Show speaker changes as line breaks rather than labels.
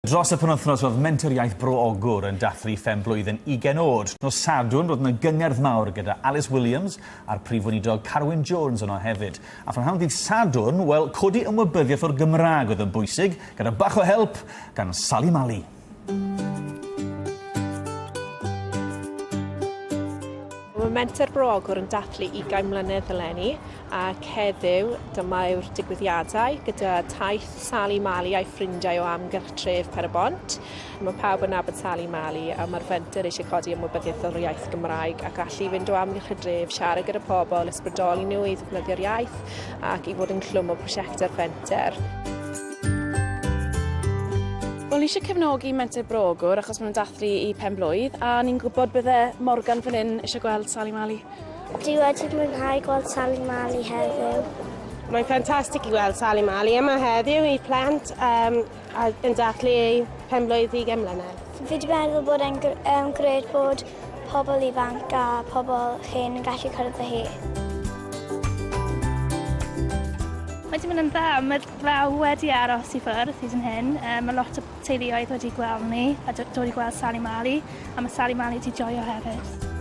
Dros y penwythnos roedd Menter Iaith Bro Ogwr yn dathlu phen blwydd yn ugain oed. Nos Sadwrn roedd yna gyngerdd mawr gyda Alys Williams a'r Prif Weinidog Carwyn Jones yno hefyd. A phrynhawn dydd Sadwrn, wel, codi ymwybyddiaeth o'r Gymraeg oedd yn bwysig, gyda bach o help gan Sali Mali.
Mae Menter Bro Ogwr yn dathlu 20 mlynedd eleni ac heddiw dyma yw'r digwyddiadau gyda taith Sali Mali a'i ffrindiau o amgylch tref Pen-y-bont. Mae pawb yn nabod Sali Mali a mae'r fenter eisiau codi ymwybyddiaeth o'r iaith Gymraeg ac allu fynd o amgylch y dref, siarad gyda pobl, ysbrydoli nhw i ddefnyddio'r iaith ac i fod ynghlwm o prosiectau'r fenter.
Wel, ni eisiau cefnogi Menter Bro Ogwr achos maen nhw'n dathlu i pen blwydd a ni'n gwybod bydde Morgan fan hyn eisiau gweld Sali Mali.
Dwi wedi mwynhau gweld Sali Mali heddiw.
Mae'n ffantastig i weld Sali Mali yma heddiw i plant um, a yn dathlu ei pen blwydd 20 mlynedd.
Fi wedi meddwl bod e'n um, grêt bod pobl ifanc a pobl hŷn yn gallu cwrdd â hi.
Mae 'di mynd yn dda, mae'r glaw wedi aros i ffwrdd hyd yn hyn. Um, mae lot o teuluoedd wedi gweld ni a dod i gweld Sali Mali, a mae Sali Mali wedi joio hefyd.